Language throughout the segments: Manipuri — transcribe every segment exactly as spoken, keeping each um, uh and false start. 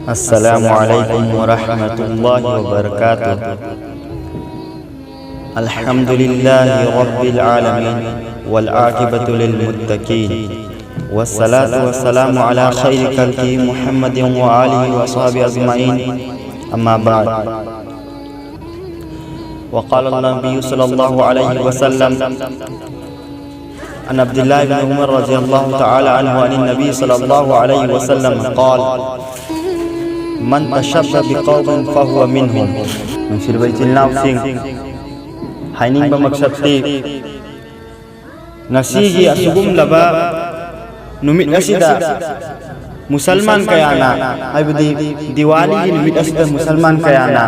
السلام عليكم ورحمة الله وبركاته. الحمد لله رب العالمين، والعاقبة للمتقين، والصلاة والسلام على خير خلقه محمد وآله وصحبه أجمعين. أما بعد، وقال النبي صلى الله عليه وسلم، عن عبد الله بن عمر رضي الله تعالى عنه عن النبي صلى الله عليه وسلم قال: من تشبه بقوم فهو منهم. ꯅꯨꯡꯁꯤꯔꯕ ꯏꯆꯤꯜ ꯏꯅꯥꯎꯁꯤꯡ, ꯍꯥꯏꯅꯤꯡꯕ ꯃꯛꯁꯠꯇꯤ, ꯉꯁꯤꯒꯤ ꯑꯁꯤꯒꯨꯝꯂꯕ ꯅꯨꯃꯤꯠ ꯑꯁꯤꯗ ꯃꯨꯁꯜꯃꯥꯟ ꯀꯌꯥꯅ, ꯍꯥꯏꯕꯗꯤ ꯗꯤꯋꯥꯂꯤꯒꯤ ꯅꯨꯃꯤꯠ ꯑꯁꯤꯗ ꯃꯨꯁꯜꯃꯥꯟ ꯀꯌꯥꯅ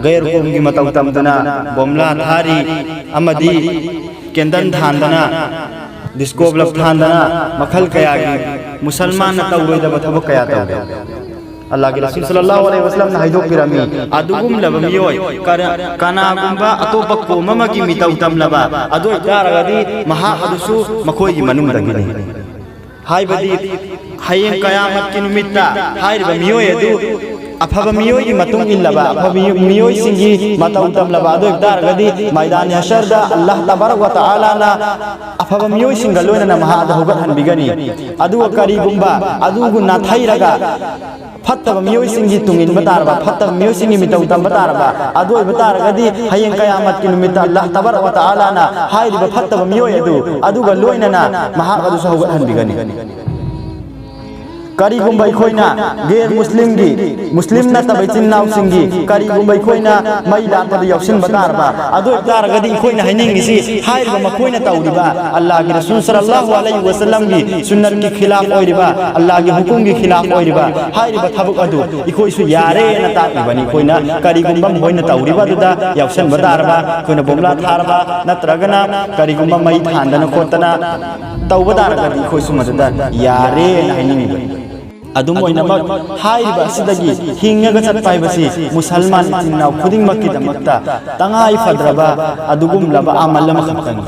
ꯒꯩꯔ ꯀꯣꯝꯒꯤ ꯃꯇꯧ ꯇꯝꯗꯨꯅ, ꯕꯣꯝꯂꯥ ꯊꯥꯔꯤ ꯑꯃꯗꯤ ꯀꯦꯟꯗꯜ ꯊꯥꯟꯗꯅ, ꯗꯤꯁꯀꯣ ꯕꯜꯕ ꯊꯥꯟꯗꯅ, ꯃꯈꯜ ꯀꯌꯥꯒꯤ ꯃꯨꯁꯜꯃꯥꯟꯅ ꯇꯧꯔꯣꯏꯗꯕ ꯊꯕꯛ ꯀꯌꯥ ꯇꯧꯔꯤ꯫ ꯑꯜꯂꯥꯍꯒꯤ ꯔꯁꯨꯜ ꯁꯜꯂꯜꯂꯥꯍꯨ ꯑꯂꯩꯍꯤ ꯋꯁꯜꯂꯝꯅ ꯍꯥꯏꯗꯣꯛꯄꯤꯔꯝꯃꯤ, ꯑꯗꯨꯒꯨꯝꯂꯕ ꯃꯤꯑꯣꯏ ꯀꯔ-, ꯀꯅꯥꯒꯨꯝꯕ ꯑꯇꯣꯞꯄ ꯀꯣꯝ ꯑꯃꯒꯤ ꯃꯤꯇꯧ ꯇꯝꯂꯕ ꯑꯗꯨ ꯑꯣꯏꯇꯥꯔꯒꯗꯤ, ꯃꯍꯥꯛ ꯑꯗꯨꯁꯨ ꯃꯈꯣꯏꯒꯤ ꯃꯅꯨꯡꯗꯒꯤꯅꯤ꯫ ꯍꯥꯏꯕꯗꯤ, ꯍꯌꯦꯡ ꯀꯌꯥꯃꯠꯀꯤ ꯅꯨꯃꯤꯠꯇ ꯍꯥꯏꯔꯤꯕ ꯃꯤꯑꯣꯏ ꯑꯗꯨ ꯑꯐꯕ ꯃꯤꯑꯣꯏꯒꯤ ꯃꯇꯨꯡ ꯏꯜꯂꯕ, ꯑꯐꯕ ꯃꯤꯑꯣꯏꯁꯤꯡꯒꯤ ꯃꯇꯧ ꯇꯝꯂꯕ ꯑꯗꯨ ꯑꯣꯏꯕ ꯇꯥꯔꯒꯗꯤ, ꯃꯩꯗꯥꯟ ꯍꯁꯔꯗ ꯑꯜꯂꯥꯍ ꯇꯕꯥꯔꯛ ꯋ ꯇꯥꯂꯥꯅ ꯑꯐꯕ ꯃꯤꯑꯣꯏꯁꯤꯡꯒ ꯂꯣꯏꯅꯅ ꯃꯍꯥꯛ ꯑꯗꯨ ꯍꯧꯒꯠꯍꯟꯕꯤꯒꯅꯤ꯫ ꯑꯗꯨꯒ ꯀꯔꯤꯒꯨꯝꯕ ꯑꯗꯨꯕꯨ ꯅꯥꯊꯩꯔꯒ ꯐꯠꯇꯕ ꯃꯤꯑꯣꯏꯁꯤꯡꯒꯤ ꯇꯨꯡ ꯏꯟꯕ ꯇꯥꯔꯕ, ꯐꯠꯇꯕ ꯃꯤꯑꯣꯏꯁꯤꯡꯒꯤ ꯃꯤꯇꯧ ꯇꯝꯕ ꯇꯥꯔꯕ, ꯑꯗꯨ ꯑꯣꯏꯕ ꯇꯥꯔꯒꯗꯤ, ꯍꯌꯦꯡ ꯀꯌꯥꯃꯠꯀꯤ ꯅꯨꯃꯤꯠꯇ ꯑꯜꯂꯥꯍ ꯇꯕꯥꯔꯛ ꯋ ꯇꯥꯂꯥꯅ ꯍꯥꯏꯔꯤꯕ ꯐꯠꯇꯕ ꯃꯤꯑꯣꯏ ꯑꯗꯨ ꯑꯗꯨꯒ ꯂꯣꯏꯅꯅ ꯃꯍꯥꯛ ꯑꯗꯨꯁꯨ ꯍꯧꯒꯠꯍꯟꯕꯤꯒꯅꯤ꯫ ꯀꯔꯤꯒꯨꯝꯕ ꯑꯩꯈꯣꯏꯅ ꯒꯦꯔ ꯃꯨꯁꯂꯤꯝꯒꯤ, ꯃꯨꯁꯂꯤꯝ ꯅꯠꯇꯕ ꯏꯆꯤꯟ ꯏꯅꯥꯎꯁꯤꯡꯒꯤ ꯀꯔꯤꯒꯨꯝꯕ ꯑꯩꯈꯣꯏꯅ ꯃꯩ ꯂꯥꯠꯄꯗ ꯌꯥꯎꯁꯤꯟꯕ ꯇꯥꯔꯕ, ꯑꯗꯨ ꯑꯣꯏꯕ ꯇꯥꯔꯒꯗꯤ ꯑꯩꯈꯣꯏꯅ ꯍꯥꯏꯅꯤꯡꯉꯤꯁꯤ, ꯍꯥꯏꯔꯤꯕ ꯃꯈꯣꯏꯅ ꯇꯧꯔꯤꯕ, ꯑꯜꯂꯥꯍꯒꯤ ꯔꯁꯨꯜ ꯁꯜꯂꯜꯂꯥꯍꯨ ꯑꯂꯩꯍꯤ ꯋꯁꯜꯂꯝꯒꯤ ꯁꯨꯟꯅꯠꯀꯤ ꯈꯤꯂꯥꯐ ꯑꯣꯏꯔꯤꯕ, ꯑꯜꯂꯥꯍꯒꯤ ꯍꯨꯀꯨꯝꯒꯤ ꯈꯤꯂꯥꯐ ꯑꯣꯏꯔꯤꯕ ꯍꯥꯏꯔꯤꯕ ꯊꯕꯛ ꯑꯗꯨ ꯑꯩꯈꯣꯏꯁꯨ ꯌꯥꯔꯦꯅ ꯇꯥꯛꯂꯤꯕꯅꯤ꯫ ꯑꯩꯈꯣꯏꯅ ꯀꯔꯤꯒꯨꯝꯕ ꯃꯈꯣꯏꯅ ꯇꯧꯔꯤꯕ ꯑꯗꯨꯗ ꯌꯥꯎꯁꯟꯕ ꯇꯥꯔꯕ, ꯑꯩꯈꯣꯏꯅ ꯕꯣꯝꯂꯥ ꯊꯥꯔꯕ, ꯅꯠꯇ꯭ꯔꯒꯅ ꯀꯔꯤꯒꯨꯝꯕ ꯃꯩ ꯊꯥꯟꯗꯅ ꯈꯣꯠꯇꯅ ꯇꯧꯕ ꯇꯥꯔꯒꯗꯤ, ꯑꯩꯈꯣꯏꯁꯨ ꯃꯗꯨꯗ ꯌꯥꯔꯦꯅ ꯍꯥꯏꯅꯤꯡꯉꯤꯕꯅꯤ꯫ ꯑꯗꯨꯝ ꯑꯣꯏꯅꯃꯛ, ꯍꯥꯏꯔꯤꯕ ꯑꯁꯤꯗꯒꯤ ꯍꯤꯡꯉꯒ ꯆꯠꯄ ꯍꯥꯏꯕꯁꯤ ꯃꯨꯁꯜꯃꯥꯟ ꯏꯆꯤꯟ ꯏꯅꯥꯎ ꯈꯨꯗꯤꯡꯃꯛꯀꯤꯗꯃꯛꯇ ꯇꯉꯥꯏ ꯐꯗ꯭ꯔꯕ ꯑꯗꯨꯒꯨꯝꯂꯕ ꯑꯃꯜ ꯑꯃꯈꯛꯇꯅꯤ꯫